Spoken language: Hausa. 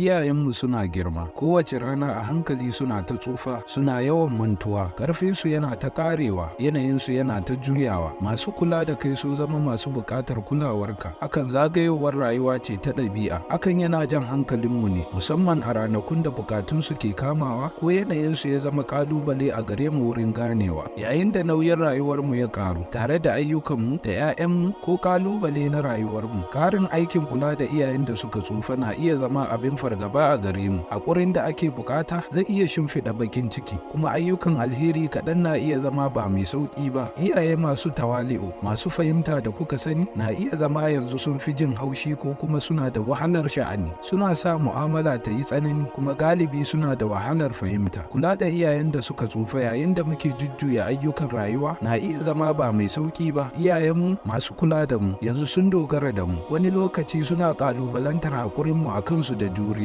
Iyayenmu suna girma, kowace rana a hankali suna ta tsufa, suna yawan mantuwa, ƙarfinsu yana ta ƙarewa, yanayinsu yana ta juyawa. Masu kula da kai sun zama masu buƙatar kulawarka. Hakan zagayowar rayuwa ce ta ɗabi'a. Hakan yana jan hankalinmu ne, musamman a ranakun da buƙatunsu ke kamawa ko yanayinsu ya zama ƙalubale a gare mu wurin ganewa. Yayin da nauyin rayuwarmu ya ƙaru, tare da ayyukanmu da 'ya'yanmu ko ƙalubale na rayuwarmu, ƙarin aikin kula da iyayen da suka tsufa na iya zama abin fargaba a gare mu. Haƙurin da ake buƙata zai iya shimfiɗa bakin ciki, kuma ayyukan alheri kaɗan na iya zama ba mai sauƙi ba. Iyaye masu tawali'u, masu fahimta da kuka sani na iya zama yanzu sun fi jin haushi ko kuma suna da wahalar sha'ani. Suna sa mu'amala ta yi tsanani, kuma galibi suna da wahalar fahimta. Kula da iyayen da suka tsufa yayin da muke jujjuya ayyukan rayuwa na iya zama ba mai sauƙi ba. Iyayenmu masu kula da mu yanzu sun dogara da mu. Wani lokaci suna ƙalubalantar haƙurinmu a kansu da juriya.